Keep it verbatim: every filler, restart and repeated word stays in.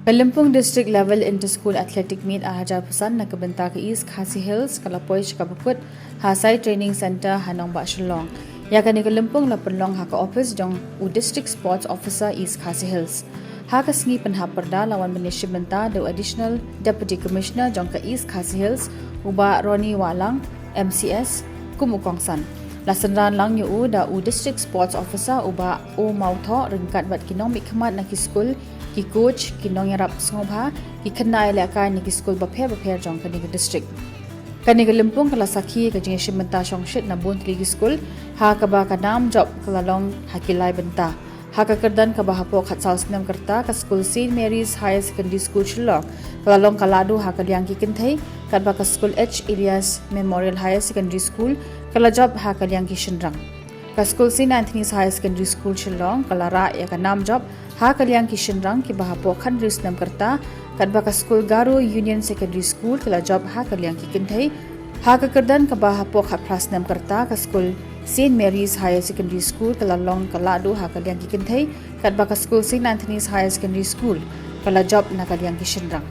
Ka Lympung District Level Inter-School Athletic Meet ar hajar arphew san na ka bynta ka East Khasi Hills ka la poi sha kaba kut ha Sai Training Centre ha Nongbah Shillong. Ïa kane ka lympung la pynlong ha ka ophis jong u District Sports Officer East Khasi Hills. Ha ka sngi pynhap pyrda la wan ban ïashim bynta da u Additional Deputy Commissioner jong ka East Khasi Hills, u Bah Ronnie Wahlang, M C S, kum u kongsan. La synran lang ïa u da u District Sports Officer, u Bah O Mawthoh, ryngkat bad ki nongmihkhmat na ki skul, ki coach, ki nongïarap sngewbha, ki khynnah ïalehkai na ki skul bapher bapher jong kane ka district. Kane ka lympung ka la sakhi ka jingïashim bynta shongshit na bun tylli ki skul, ha kaba ka nam jop ka la long ha ki lai bynta. Ha ka kyrdan kaba hapoh khatsaw snem ka rta, ka skul Saint Mary's Higher Secondary School Shillong ka la long ka lahduh ha ka liang ki kynthei, katba ka skul H Elias Memorial Higher Secondary School ka la jop ha ka liang ki shynrang. Ka skul Saint Anthony's Higher Secondary School Shillong ka la rah ïa ka nam jop ha ka liang ki shynrang kiba hapoh khathynriew snem ka rta, katba ka skul Garo Union Secondary School ka la jop ha ka liang ki kynthei. Ha ka kyrdan kaba hapoh khatphra snem ka rta, ka skul Saint Mary's Higher Secondary School ka la long ka lahduh ha ka liang ki kynthei, katba ka skul Saint Anthony's Higher Secondary School ka la jop na ka liang ki shynrang.